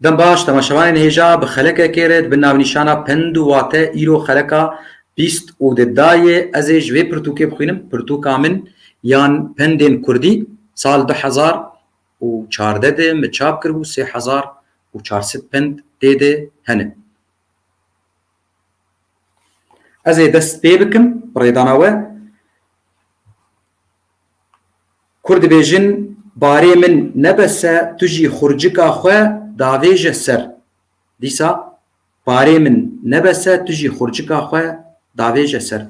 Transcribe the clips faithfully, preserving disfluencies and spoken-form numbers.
Dem baş, temaşevanên hêja, bi xelekekê re di bin navnîşana pend û wate îro xeleka bîst û du dayê. Ez ê ji vê pirtûkê bixwînim. Pirtûka min yan pendên kurdî sal du hezar û çardeh de min çap kiribû, sê hezar û çar sed pend tê de hene. Ez ê dest pê bikim, bi rêdana we. Kur dibêjin, barê min nebese, tu jî xurcika xwe davêje ser. Dîsa, barê min nebese, tu jî xurcika xwe davêje ser.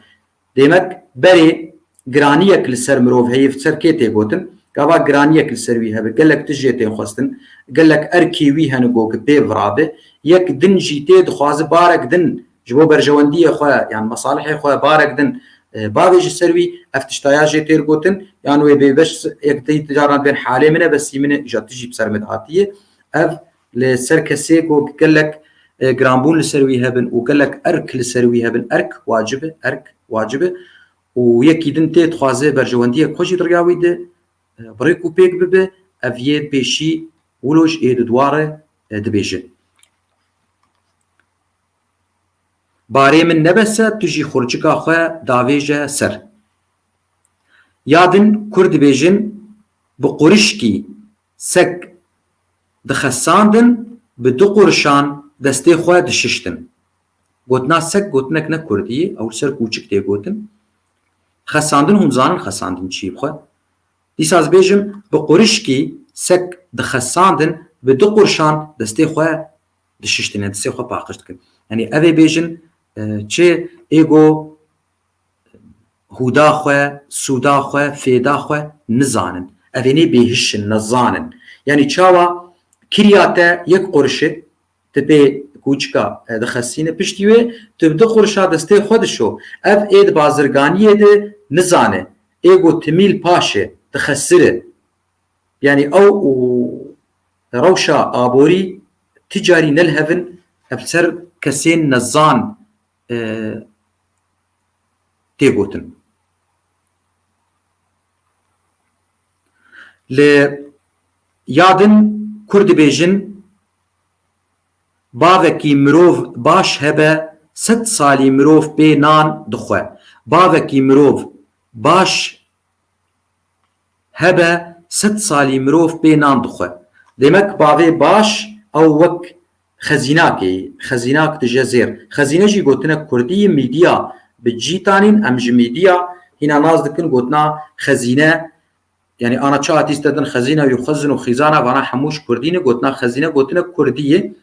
Demek berê giraniyek li ser mirov heye, ser kê tê gotin? Gava giraniyek li ser wî hebe, gelek tijê tên xwestin, gelek erkê wî hene go ki pê virabe, yek din jî tê dixwaze barek din ji bo berjewendiyê xwe, yan mesalihê xwe barek din, e, bavêje ser wî, ev tiştaya jê têr gotin, yan wê bê beş yek tê caran bên halê min e, besî min e, îja tu jî bi ser min hatiye. Ev li ser kesê ku gelek, e, giranbûn li ser wî hebin û gelek erk li ser wî hebin, erk wacib e, erk wacib e. Û yekî din tê dixwaze berjewendiyek xwe jî di riya wî de, e, bi rêk û pêk bibe, ev yê pêşî wilo ji ê di dware, e, dibêje. Barê min nebese, tu jî xurcika xwe davêje ser. Ya din kur dibêjin, bi qurişkî sek dixesandin, bi du qurişan destê xwe dişiştin. Gotina sek gotinek ne kurdî ye, ew li ser kûçik tê gotin. Xesandin hûn zanin xesandin çi ye bi xwe. Dîsa ez bêjim, bi qurişkî sek dixesandin, bi du qurişan destê xwe dişiştin, destê xwe paqij dikin. Yanî ev ê bêjin, e, çi ê go hûda xwe, sûda xwe, fêda xwe nizanin. Ev ê nê bêhiş in, nezan in. Yanî çawa kiriya te yek qurişe, tu pê kûçika, e, dixesîne, piştî wê tu bi du qurişa destê xwe dişo. Ev ê di bazirganiyê de nizane. Ê go timîl paş e, dixesire. Yanî ew û rewşa aborî ti carî ne li hev in, ev ser kesên nezan, e, tê gotin. Li ya din kur dibêjin, bavekî mirov baş hebe, sed salî mirov pê nan dixwe. Bavekî mirov baş hebe, sed salî mirov pê nan dixwe. Demek bavê baş ew wek xezînakê ye. Xezînak dije zêr. Xezîne jî gotinek kurdî ye, mîdiya bi cî tanîn, em ji mîdiya hîna nas dikin gotina xezîne. Yanî ana çi hatî te din xezîne û xezin û xîzana, vana hemû ji kurdî ne, gotina xezîne gotinek kurdî ye.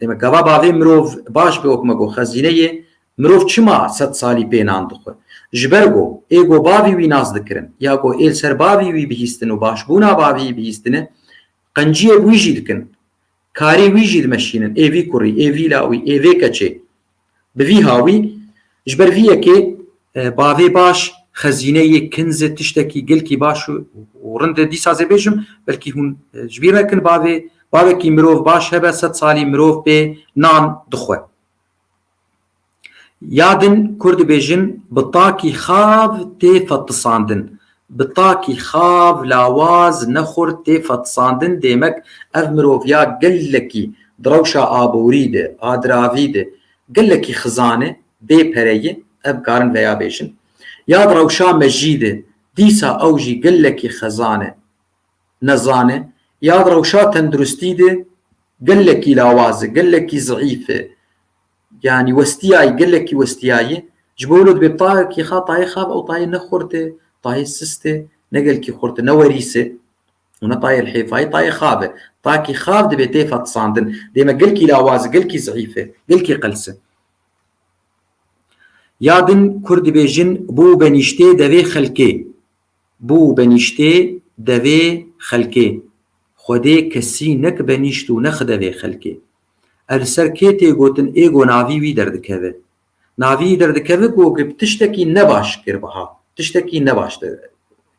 Demek gava bavê mirov baş be, wek me got, xezîne ye. Mirov çima sed salî pê nan dixwe? Ji ber go ê go bavî wî nas dikirin, ya go ê li ser bavî wî bihîstin û başbûna bavî bihîstine, qenciyê bi wî jî dikin. Karê wî jî dimeşînin. Ê vî kurî, ê vî lawî, ê vê keçê. Bi vî hawî, ji ber vî yekê, e, bavê baş xezîneyê, kinz e, tiştekî gelkî baş û, û rind e. Dîsa zê bêjim, belkî hûn, e, ji bîr nekin bavê, bavekî mirov baş hebe, sed salî mirov pê nan dixwe. Ya din kur dibêjin, bi takî xav tê fetisandin. Bi takî xav, lawaz, nexurt tê fetisandin. Demek ev mirov ya gelekî di rewşa aborî de, a diravî de, gelekî xizan e, bê pere ye, ev karin veya bêjin. Ya di rewşa mejî de, dîsa ew jî gelekî xezan e, nezan e. Ya di rewşa tenduristî de gelekî lawaz e, gelekî zeîf e. Yanî westiyayî, gelekî westiyayî. Ji bo wilo dibê tayekî xa, tayê xav, ew tayê ne xurt e, tayê sist e, ne gelkî xurt e, ne werîs e. Û ne tayê lihêfayî, tayê xav e. Takî xav dibê tê fetisandin. Dême gelkî lawaz e, gelkî zeîf e, gelkî qels e. Ya din kur dibêjin, bû benîştê devê xelkê. Bû benîştê devê xelkê. Xwedê kesî nek benîşt û nexi devê xelkê. Ev li ser kê tê gotin, ê go navî wî derdikeve. Navî wî derdikeve ku bi tiştekî nebaş kiribe ha. Tiştekî nebaş de-,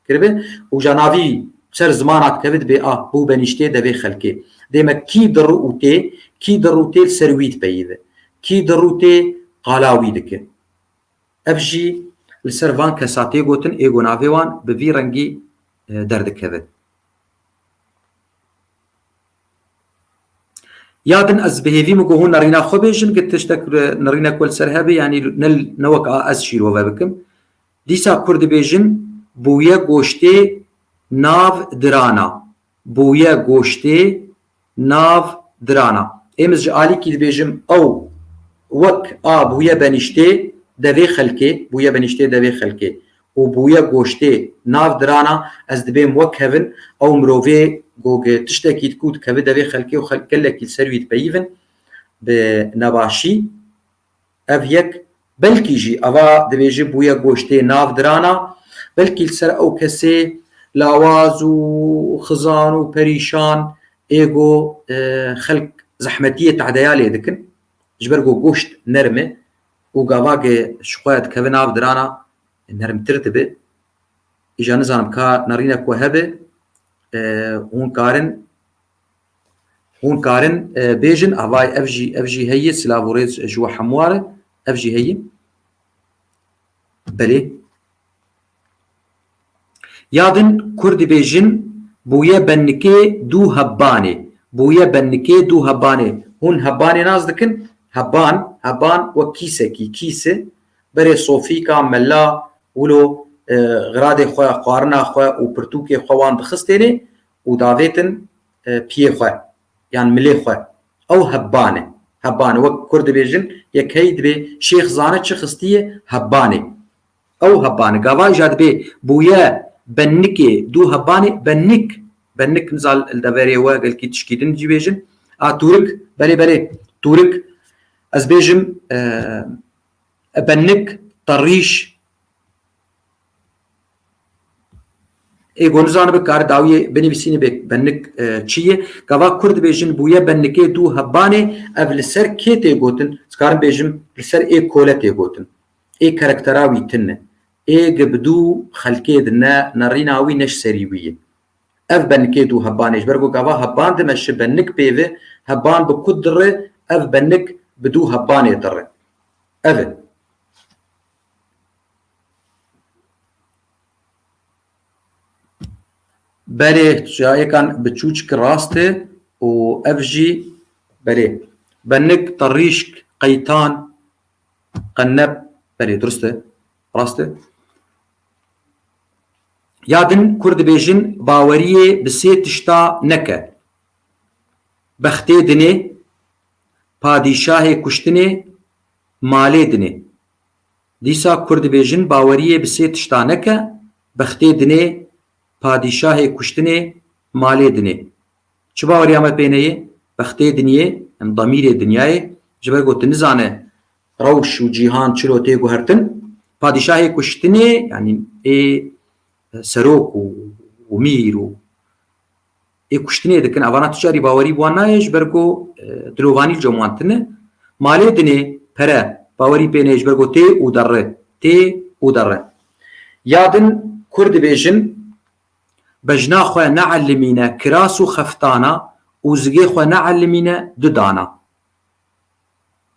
kiribe û ja navî ser zimana dikeve dibê a bû benîştê devê xelkê. Dême kî dir û tê, kî dir û tê li ser wî dipeyive. Kî dir û tê qala wî dike. Ev jî li ser van kesa tê gotin, ê go navê wan bi vî rengî, e, derdikeve. Ya din ez bi hêvî min ku hûn nerîna xwe bêjin, ki tiştek, e, nerînek we li ser hebe, yanî ne, ne wek a ez şîrove bikim. Dîsa kur dibêjin, bûye goştê nav dirana. Bûye goştê nav dirana. Êm ez ji alîkî dibêjim, ew wek a bûye benîştê devê xelkê, bûye benîştê devê xelkê û bûye goştê nav dirana, ez dibêm wek kevin, ew mirovê ku tiştekî diku dikeve devê xelkê û xelk gelekî li ser wî dipeyivin bi nebaşî. Ev yek, belkî jî eva dibêje bûye goştê nav dirana, belkî li ser ew kesê lawaz û xizan û perîşan ê ku, e, xelk zehmetiyê tehdeya lê dikin, ji ber ku goşt nerm e û gava ge ji xwe dikeve nav dirana nermtir dibe. Îja nizanim ka nerînek we hebe, e, hûn karin, hûn karin, e, bêjin, avay ev jî, ev jî heye, silav û rêz ji we hemû re, ev jî heye. Belê. Ya din kur dibêjin, bûye bennikê dû hebbanê. Bûye bennikê dû hebbanê. Hûn hebbanê nas dikin? Hebban, hebban wek kîsekî, kîse. Berê sofîka, mela, wilo, e, xiradê xwe, xwarina xwe û pirtûkê xwe wan dixistênê û davêtin, e, piyê xwe, yan milê xwe. Ew hebban e. Hebban e. Wek kur dibêjin, yek hey dibê şêx zane çi xistiye, hebban e. Ew hebban e. Gava îja dibê bûye bennikê dû hebbanê, bennik. Bennik nizal li deverê we gelkî tişkî din jî bêjin. A tûrik, belê, belê. Tûrik, ez bêjim, e, bennik, terriş. Ê ku nizanibe kare dawiyê binivîsîne bê bennik, e, çi ye. Gava kur dibêjin bûye bennikê dû hebbanê, ev li ser kê tê gotin? Dikarim bêjim li ser ê kole tê gotin. Ê karaktera wî tune. Ê gi bi dû xelkê di ne, nerîna wî ne ji serî wî ye. Ev bennikê dû hebbanê, ji ber ku gava hebban dimeşi bennik pê ve, hebban bi ku dire, ev bennik bi dû hebbanê dire. Ev e. Belê, çiyayêkan bi çûçik rast e û ev jî, belê. Bennik, terîşk, qeytan, qenep, belê, durust e, rast e. Ya din kur dibêjin, baweriyê bi sê tişta neke. Bextê dinê, padîşahê kuştinê, malê dinê. Dîsa kur dibêjin, baweriyê bi sê tişta neke, bextê dinê, padîşahê kuştinê, malê dinê. Çi baweriya me pê neyê? Bextê diniyê, em damîrê dinyayê, ji ber ku tu nizane rewş û cîhan çilo tê guhertin. Padîşahê kuştinê, yanî ê serok û, û mîr û ê kuştinê dikin. Evana tu carî bawerî bi wan nayê, ji ber ku, e, dilovanî li cem wan tune. Malê dinê, pere, bawerî pê neyê, ji ber ku tê û derre. Tê û derre. Ya din kur dibêjin, bejna xwe neelimîne kiras û xeftana û zigê xwe neelimîne du dana.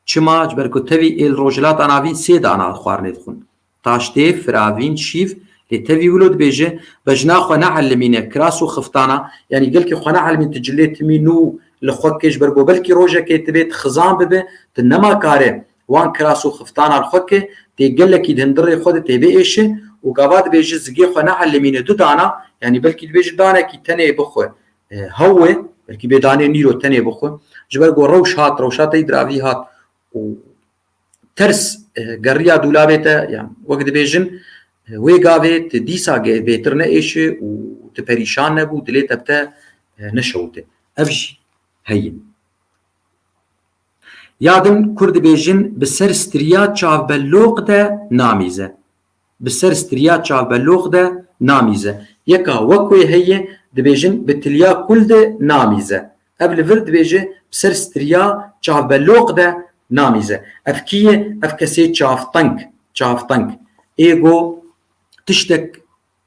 Çima? Ji ber ku tevî ê li Rojhilata Navîn sê dana xwarinê dixwin. Taştê, firavîn, şîv, lê tevî wilo dibêje, bejna xwe neelimîne kiras û xiftana, yanî gelkî xwe neelimîn tu cilê timî nû li xwe ke, ji ber ku belkî rojekê tu bê tu xizan bibe, tu nema kare wan kiras û xiftana li xwe ke, tê gelekî di hundirê xwe de tê biêşe û gava dibêje zigê xwe neelimîne du dana, yanî belkî dibêje danekî tenê bixwe, e, hew e, belkî bê danê nîro tenê bixwe. Ji ber ku rewş hat, rewşa te yî diravî hat û ters, e, geriya dûlabê te, yan wek dibêjin, e, wê gavê tu dîsa ge-, bêtir neêşe û tu perîşan nebû, dilê te bi te, e, neşewite. Ev jî heye. Ya din kur dibêjin, bi ser stiriya çavbeloq de namîze. Bi ser stiriya çavbeloq de namîze. Yeka wek wê heye, dibêjin bi tiliya kul de namîze. Ev li vir dibêje bi ser stiriya çavbeloq de namîze. Ev kî ye? Ev kesê çavteng, çavteng. Ê go tiştek,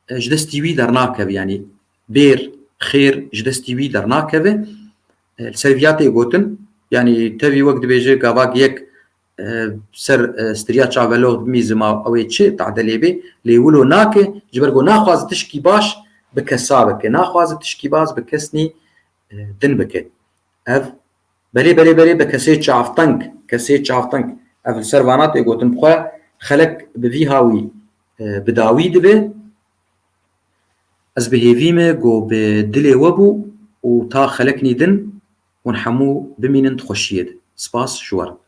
e, ji destî wî dernakeve, yanî bêr, xêr ji destî wî dernakeve. E, li ser viya tê gotin, yanî tevî wek dibêje gavak yek, e, ser, e, stiriya çavelox dimîzima ew ê çi tade lê bê, lê wilo nake, ji ber ku naxwaze tişkî baş bi kesa bike, naxwaze tişkî baş bi kesnî, e, din bike. Ev Belê, belê, belê, bi kesê çavteng, kesê çavteng. Ev li ser vana tê gotin, bi xwe xelek bi vî hawî, e, bi dawî dibe. Ez bi hêvî me ku bi dilê we bû û ta xelek nîdin hûn hemû bimînin di xweşiyê de. Spas ji we re.